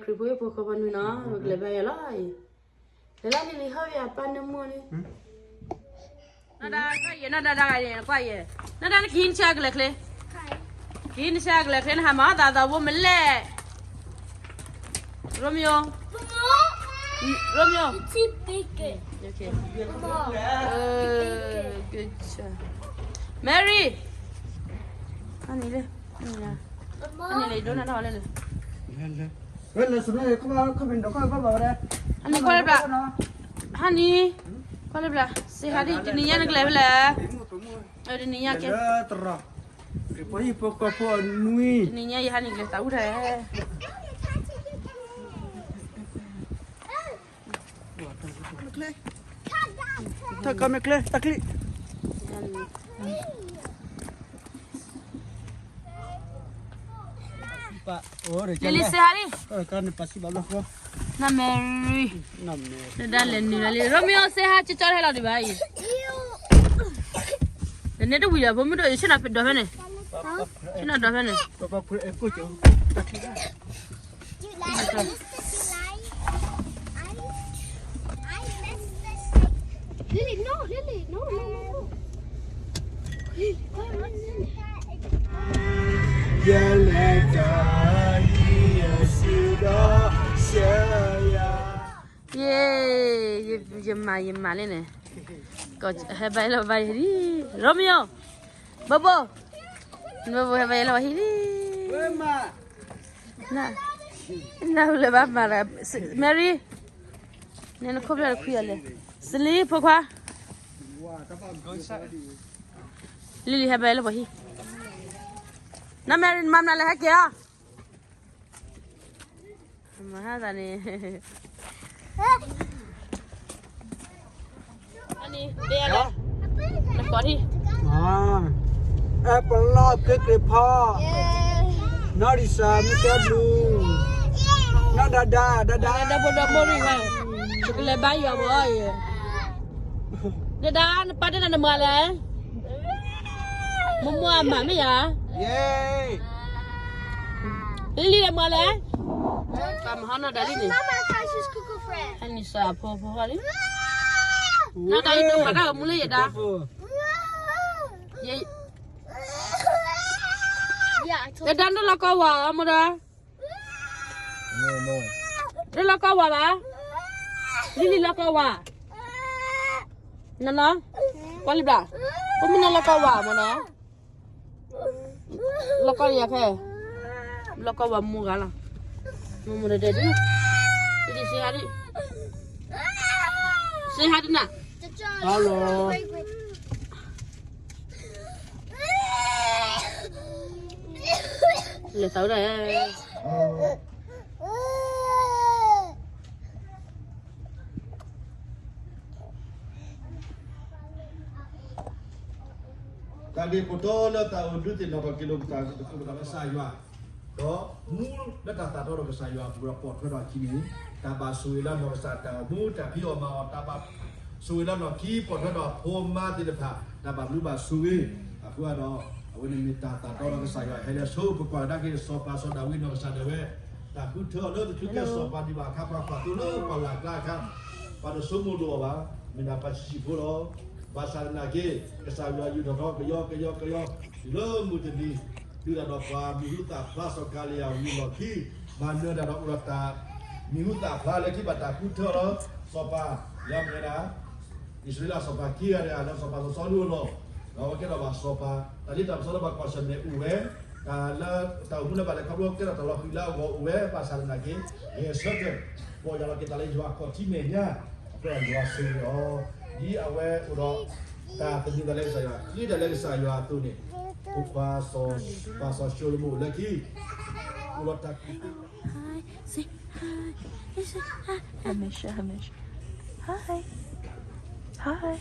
ခရံာ်ဖိဟံၣ်ဖိဃီဖိနွံနီၤ ပကလဲၤဘါယွၤလီၤအံၤ, လဲၤလၢလံၤလံၤဟီၣ်ဘၣ်အပၢ်နၢမူန့ၣ်, နီၢ်ဒါကွၢ်ယဲ နီၢ်ဒါဒါဂၤန့ၣ် ကွၢ်ယဲ, နီၢ်ဒါနကဟံးနဆၢကလဲၤချ့, ကဟံးနဆၢကလဲၤချ့ နဟးမၤအီၣ်သးသးဘိမ့ၢ်လဲၣ်, Romeo, Romeo, Mary, အန့ၣ်လၢ အန့ၣ်လၢ ယဒိနၢ်ထီၣ်လၢလၢ အန့ၣ်ကွၢ်လၢဘျါ, ဟါန့ၣ်, ကွၢ်လၢဘျါ, စ့ဟါဒံၣ် တနံၤညါနကလဲၤဖဲလဲၣ်, တနံၤညါကဲ, တနံၤညါယဟါန့ၣ်ကလဲၤသးအူတၢ် ထၢကီမ့ၢ်ကျဲ တၢ်ချံ, လံၤလံၤစ့ဟါဒံၣ်, နီၢ်မဲရံ, နဒါလဲၤနုာ်လီၤလံ Romeo စ့ဟါ ကၠီကၠီဟဲလီၤဒံးဘၣ်အံၤ, နန့ၣ်တဝံၤဒီး ဖိမုၣ်ဒိၣ်အံၤ ဆ့ၣ်နီၤဒီးဖဲန့ၣ်, ဆ့ၣ်နီၤဒီးဖဲန့ၣ် Lily, no, Lily, no, no, no, no. Lily, come on. ယဲ, ယမၤ ယမၤလံန့ၣ်, ဟဲဘါယွၤလီၤဘါယွၤလံ, Romeo, Bobo, Bobo ဟဲဘါယွၤလီၤဘါယွၤလံ, နၢ်ဟူလၢၤဘၣ်မၤလၢ, Mary, နနခိၣ်ဖျၢၣ်တခွံအီၤလဲၣ်, စလံၤဖိခွါ, လံၤလံၤဟဲဘါယွၤလၢပှၤဟံၣ်, နမဲရံ နမၤမနုၤလဲၣ် ဟဲက့ၤအီၤ, မၤဟါသးန့ၣ် နကိးထံၣ်, အဲပလီၢ်က့ၤက့ၤဖီ, နီၢ်ရံစၢ် မုၢ်ကဲဘျုး, နီၢ်ဒါဒါ ဒါဒါ ဒီဖိဒီမိၢ်ရံၣ်ဝဲ, ပကလဲၤဘါယွၤဘၣ်အံၤ, ဒါဒါ နပၢ်တဲနၤနမၤလဲၣ်, မ့ၢ်မ့ၢ်အမၤမ့ၢ်ယၤ, လံၤလံၤနမၤလဲၣ်, ပၢ်မၤဟီနီၢ်ဒါလံန့ၣ်, ဟဲနံၤစၢ်ဖိဖိဟီလံ, နီၢ်ဒါအံၤတမၤတၢ်ဂီၤမူလၢယဒါ, ယဒါနလီၢ်ကီၢ်ဝါအီၤမ့ၢ်ဒီး, နလီၢ်ကီၢ်ဝါဘၣ်, လံၤလံၤလီၢ်ကီၢ်ဝါ, နနီၤ, ကွၢ်လံဘျၣ်, ပမ့ၢ်နလီၢ်ကီၢ်ဝါမ့ၢ်နီၤ, လီၢ်ကီၢ်ယၤခဲ, လီၢ်ကီၢ်ဝါမူဂၤလီၤ, မူမူဒဲဒဲဒ်, ဒ်စ့ဟါဒ်, စ့ဟါဒ်နၤ, လဲၤသးဝဲဒၣ် တၢ်ဂ့ၢ်ခိၣ်တီလၢတၢ်အိၣ်ဒုးသ့ၣ်နီၣ်ထီၣ်က့ၤလိာ်ပသး ကစၢ်ယွၤ, ဒီးမူလၢတၢ်သးတီဒီးကစၢ်ယွၤအပူၤဒီးပိာ်ထွဲထီၣ်အခံန့ၣ်, တၢ်ဘၣ်ဆိၣ်ဂ့ၤလၢနီၢ်ကစၢ်တၢ်အိၣ်မူ တၢ်ဖံးအီၣ်မၤအီၣ် တၢ်ဘၣ်ဆိၣ်ဂ့ၤလၢနီၢ်ခံ ပိာ်ထွဲထီၣ်ဖိမါသ့ၣ်တဖၣ် တၢ်ဘၣ်ဘျုးဘၣ်ဆိၣ်ဂ့ၤ, အဃိဒီး အဝဲန့ၣ်မ့ၢ်တၢ်သးတီဒီးကစၢ်ယွၤ ဟဲလၢဆိပကွၢ်ကဒါက့ၤ စီၤပၤစီၤဒၤဝံးနီၢ်ကစၢ်ဒၣ်ဝဲ, တၢ်ဃုထၢအီၤလၢတချုးကဲစီၤပၤဒံးဘၣ်အခါ ပှၤကွၢ်သိလၢပှၢ်လၢ်ကျါအခါ, ပှၤတဆိကမိၣ်ဒိၣ်အီၤဘၣ်, မ့ၢ်ဒၣ်ပှၤဆံးဆံးဖိလီၤ. ဘၣ်ဆၣ်သနာ်က့ ကစၢ်ယွၤယူာ်ထီၣ်ထီကယီကယီကယီ, တုၤလၢမုၢ်တနံၤ, ဒုးတၢ်ဒီးပှၤမံၤဟူသၣ်ဖျါစီၤကၤလံယၤဝံၤအလီၢ်ခံ, မၤနၢၤတၢ်ဒီးအိၣ်ဒီးတၢ်မံၤဟူသၣ်ဖျါလၢခံဘၣ်တၢ်ဃုထၢလီၤ. စီၤပၤ ယၤမ့ၢ်ဝဲဒၣ် အံၣ်စရ့လးစီၤပၤခံဂၤတဂၤ ဒီးစီၤပၤစီၤစီလူးအလီၢ်, ဒီးအဝဲကဲထီၣ်ဘၣ်စီၤပၤ, တၢ်လၢတၢ်ပစီလၢဘၣ်ကွၢ်ဆၢၣ်မဲာ်အိၣ်ဝဲ, တၢ်လၢတၢ်အိၣ်မူလၢဘၣ်လဲၤခီဖျိကဲထီၣ်တၢ်လီၤဃံၤလၢအဂီၢ်အိၣ်ဝဲ, ဘၣ်ဆၣ်သနာ်က့ ဂဲၤဆၢထၢၣ် ပီၢ်ယၢ်လီၤက့ၤတၢ်လၢယွၤအခီၣ်ထံးမဲာ်ညါ, အဃိယွၤဆိၣ်ဂ့ၤအီၤ, ဒ်အဝဲအိၣ်ဒီး တၢ်သန့ၤသးလၢကစၢ်ယွၤ, ဃ့တၢ်လၢကစၢ်ယွၤအသိးန့ၣ်, ဖိခွါစီၤပၤစီၤၡလိၤမိၣ်လၢခံ, အိၣ်ဒီးတၢ်ကူၣ်သ့ Hi, say hi, say hi. Hamisha, Hamisha. Hi. Hi.